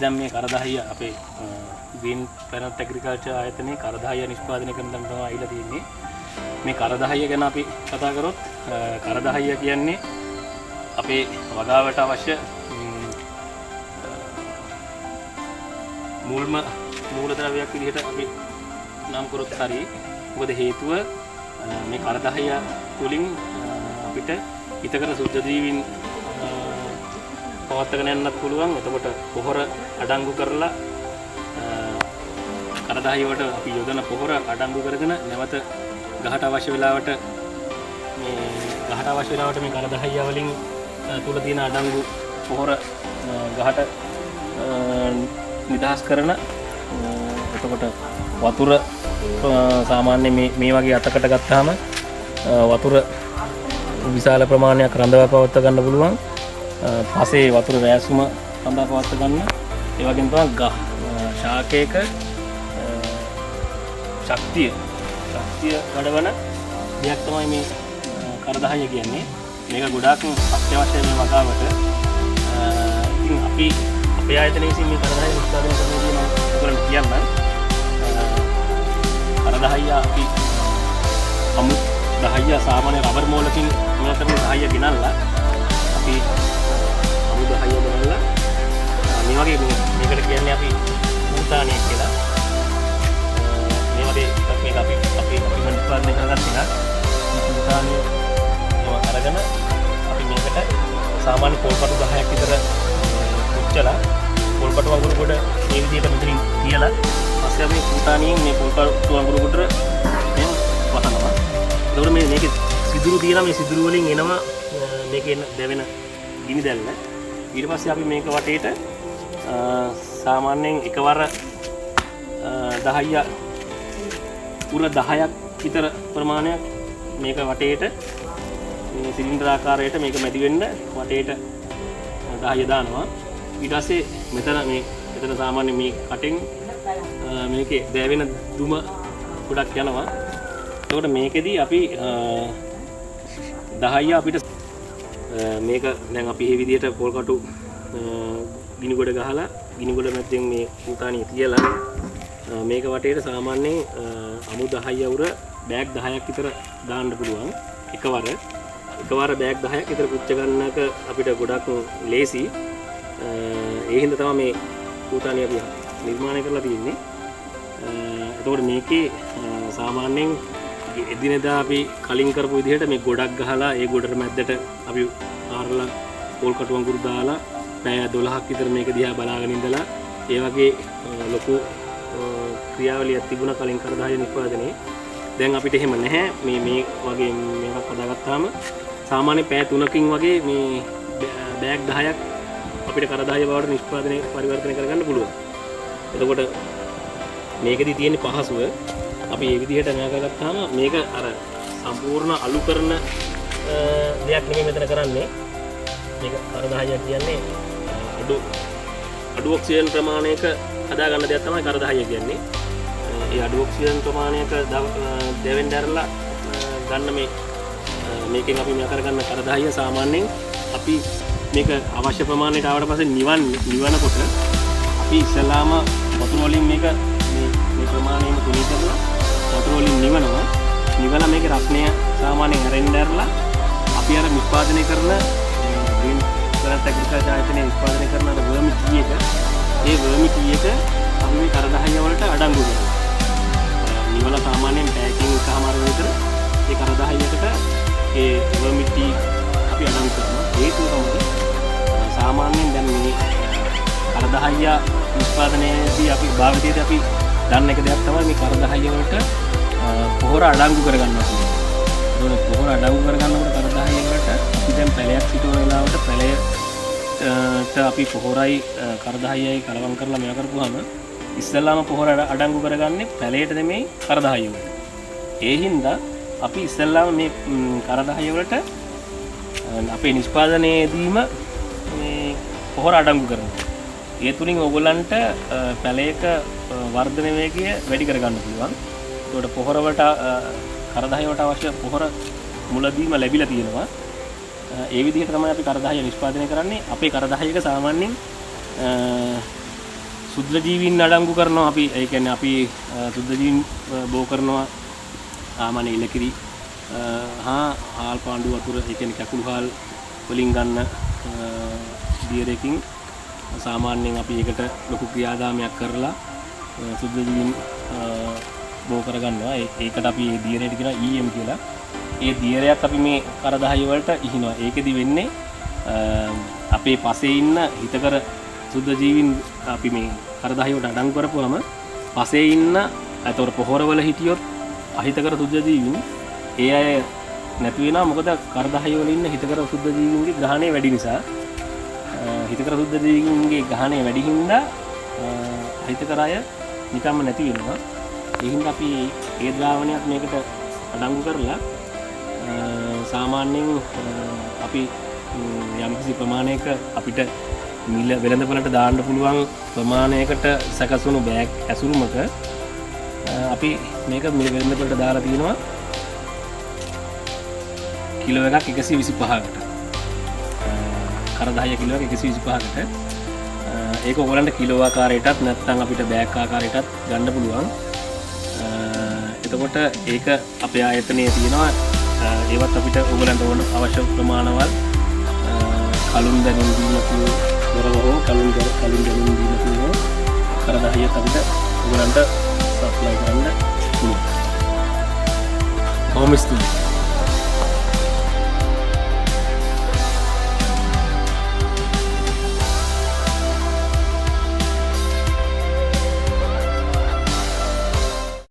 දැන් මේ කරදහයිය අපේ ග්‍රීන් ප්ලැනට් ඇග්‍රිකල්චර් ආයතනයේ කරදහයිය නිෂ්පාදනය කරන තැන තමයි ආවිලා තියෙන්නේ. මේ කරදහයිය ගැන අපි කතා කරොත් කරදහයිය කියන්නේ අපේ වගාවට අවශ්‍ය මුල්ම මූලද්‍රව්‍යයක් විදිහට අපි නම් කරොත් හරි. මොකද හේතුව මේ කරදහයිය තුලින් අපිට හිතකර සුද්ධ ජීවීන් පවත්වාගෙන යන්නත් පුළුවන්. එතකොට පොහොර අඩංගු කරලා කරදහයිය වලට අපි යොදන පොහොර අඩංගු කරගෙන නැවත ගහට අවශ්‍ය වෙලාවට මේ ගහට අවශ්‍ය වෙලාවට මේ කරදහයිය වලින් තුල තියෙන අඩංගු පොහොර ගහට නිදහස් කරන එතකොට වතුර සාමාන්‍ය මේ වගේ අතකට ගත්තාම වතුර විශාල ප්‍රමාණයක් රඳවා පවත්වා ගන්න පුළුවන්. පසේ වතුර රැස්වීම රඳා පවත්වා ගන්න. ඒ වගේම තමයි ගහ ශාකයක ශක්තිය වඩවන දෙයක් තමයි මේ කරදහයිය කියන්නේ. මේක ගොඩාක් අත්‍යවශ්‍යයි මේ වගාවට. ඉතින් අපි අපේ ආයතනය විසින් මේ කරදහයිය නිෂ්පාදනය කරන විදිය මම ඔයගොල්ලන්ට කියන්නම්. කරදහයිය අපි අමු දහයිය සාමාන්‍ය රබර් මෝලකින් මොන කරන දහයිය ගෙනල්ලා අපි අමු දහයිය ගෙනල්ලා මේ වගේ මේකට කියන්නේ අපි භූතානය කියලා. මේ වගේ එකක් මේක අපි අපි අපි නිෂ්පාදනය කරගත්ත එකක්. මේ භූතානය ඒවා අරගෙන අපි මේකට සාමාන්‍ය පොල් කටු 10ක් විතර පුච්චලා පොල් කටු වඟුරු ගොඩ මේ විදිහට මෙතනින් තියලා පස්සේ අපි භූතානියෙන් මේ පොල් කටු වඟුරු ගොඩ මෙහෙම වහනවා. එතකොට මේ මේකේ සිදුරු තියෙනවා. මේ සිදුරු වලින් එනවා මේකේ එන දැවෙන ගිනි දැල්ල. ඊට පස්සේ අපි මේක වටේට සාමාන්‍යයෙන් එකවර 10 උර 10ක් විතර ප්‍රමාණයක් මේක වටේට මේ සිලින්ඩර් ආකාරයට මේක මැදි වෙන්න වටේට 10 දානවා. ඊට පස්සේ මෙතන මේ මෙතන සාමාන්‍ය මේ කටෙන් මේකේ දැවෙන දුම ගොඩක් යනවා. එතකොට මේකෙදි අපි 10 අපිට මේක දැන් අපි මේ විදිහට පොල් කටු ගිනි ගොඩ ගහලා ගිනි ගොඩ මැද්දෙන් මේ භූතානිය තියලා මේක වටේට සාමාන්‍යයෙන් අමු 10 උර බෑග් 10ක් විතර දාන්න පුළුවන්. එකවර බෑග් 10ක් විතර පුච්ච ගන්න එක අපිට ගොඩක් ලේසි. ඒ හින්දා තමයි මේ භූතානිය අපි නිර්මාණය කරලා තියෙන්නේ. එතකොට මේකේ සාමාන්‍යයෙන් එදිනෙදා අපි කලින් කරපු විදිහට මේ ගොඩක් ගහලා ඒ ගොඩට මැද්දට අපි ආරලා පොල් කටු අඟුරු දාලා පැය 12ක් විතර මේක දිහා බලාගෙන ඉඳලා ඒ වගේ ලොකු ක්‍රියාවලියක් තිබුණා කලින් කරදහය නිෂ්පාදනයේ. දැන් අපිට එහෙම නැහැ. මේ මේ වගේ මේකක් හදාගත්තාම සාමාන්‍ය පැය 3කින් වගේ මේ බෑග් 10ක් අපිට කරදහය බවට නිෂ්පාදනය පරිවර්තනය කරගන්න පුළුවන්. එතකොට මේකෙදි තියෙන පහසුව අපි මේ විදිහට මෙයා කරගත්තාම මේක අර සම්පූර්ණ අලු කරන දෙයක් නෙමෙයි මෙතන කරන්නේ. මේක කරදහය කියන්නේ අඩු ඔක්සිජන් ප්‍රමාණයක හදාගන්න දෙයක් තමයි කරදහය කියන්නේ. ඒ අඩු ඔක්සිජන් ප්‍රමාණයක දැවෙන්න ඇරලා ගන්න මේ මේකෙන් අපි මෙයා කරගන්න කරදහය සාමාන්‍යයෙන් අපි මේක අවශ්‍ය ප්‍රමාණයට ආවට පස්සේ නිවනකොට අපි ඉස්සලාම වතුර වලින් මේක මේ ප්‍රමාණයම තුනී කරලා වතුර වලින් නිවනවා. නිවලා මේකේ රස්නය සාමාන්‍යයෙන් හැරෙන්න ඇරලා අපි අර නිෂ්පාදනය කරන ග්‍රීන් ප්ලැනට් ඇග්‍රිකල්චර් ආයතනයේ නිෂ්පාදනය කරන අර වර්මි ටී එක, ඒ වර්මි ටී එක අපි මේ කරදහය වලට අඩංගු කරනවා. නිවලා සාමාන්‍යයෙන් පැයකින් එකමාර විතර ඒ කරදහයකට ඒ වර්මි ටී අපි අඩංගු කරනවා. හේතුව තමයි සාමාන්‍යයෙන් දැන් මේ කරදහය නිෂ්පාදනයේදී අපි භාවිතයේදී අපි දන්න එක දෙයක් තමයි මේ කරදහය වලට පොහොර අඩංගු කරගන්නවා කියන්නේ. ඒතකොට පොහොර අඩංගු කරගන්නකොට කරදහය වලට අපි දැන් පැලයක් සිටවන වෙලාවට පැලයට අපි පොහොරයි කරදහයයි කලවම් කරලා මේවා කරපුවාම ඉස්සෙල්ලාම පොහොර අඩංගු කරගන්නේ පැලයට නෙමෙයි කරදහය වලට. ඒ හින්දා අපි ඉස්සෙල්ලාම මේ කරදහය වලට අපේ නිෂ්පාදනයේදීම මේ පොහොර අඩංගු කරනවා. ඒ තුලින් ඕගොල්ලන්ට පැලයක වර්ධන වේගය වැඩි කරගන්න පුළුවන්. ඒකට පොහොර වලට කරදහය වලට අවශ්‍ය පොහොර මුලදීම ලැබිලා තියෙනවා. ඒ විදිහට තමයි අපි කරදහය නිෂ්පාදනය කරන්නේ. අපේ කරදහයක සාමාන්‍යයෙන් ශුද්‍ර ජීවීන් අඩංගු කරනවා අපි. ඒ කියන්නේ අපි ශුද්‍ර ජීවීන් බෝ කරනවා සාමාන්‍ය ඉලකිරි හා හාල් පාණ්ඩු වතුර, ඒ කියන්නේ කැකුළු හාල් වලින් ගන්න දියරකින් සාමාන්‍යයෙන් අපි ඒකට ලොකු ක්‍රියාදාමයක් කරලා ශුද්‍ර ජීවීන් බෝ කරගන්නවා. ඒකට අපි ඒ දියරයට කියනවා EM කියලා. ඒ දියරයක් අපි මේ කරදහය වලට ඉහිනවා. ඒකෙදි වෙන්නේ අපේ පසේ ඉන්න හිතකර සුද්ධ ජීවීන් අපි මේ කරදහය වලට අඩංගු කරපුවම පසේ ඉන්න, එතකොට පොහොරවල හිටියොත් අහිතකර සුද්ධ ජීවීන් ඒ අය නැති වෙනවා. මොකද කරදහය වල ඉන්න හිතකර සුද්ධ ජීවීන්ගේ ග්‍රහණය වැඩි නිසා. හිතකර සුද්ධ ජීවීන්ගේ ග්‍රහණය වැඩි හින්දා අහිතකර අය නිකම්ම නැති වෙනවා. ඒ හින්දා අපි ඒ ද්‍රාවණයක් මේකට අඩංගු කරලා සාමාන්‍යයෙන් අපි යම්කිසි ප්‍රමාණයක අපිට මිල වෙළඳපොළට දාන්න පුළුවන් ප්‍රමාණයකට සැකසුණු බෑග් ඇසුරුමක අපි මේක මිල වෙළඳපොළට දාලා තිනවා කිලෝ එකක් 125කට. කරදහය කිලෝ එකක් 125කට. ඒක ඔයගොල්ලන්ට කිලෝ ආකාරයටත් නැත්නම් අපිට බෑග් ආකාරයටත් ගන්න පුළුවන්. එතකොට ඒක අපේ ආයතනයේ තියෙනවා. ඒවත් අපිට ඔයගොල්ලන්ට ඕන අවශ්‍ය ප්‍රමාණවල් කලුන් දැනුම් දීලා තියෙන දරව හෝ කලුන් දැනුම් දීලා තියෙන කරදහයත් අපිට ඔයගොල්ලන්ට සප්ලයි කරන්න පුළුවන්. බොහොම ස්තුතියි.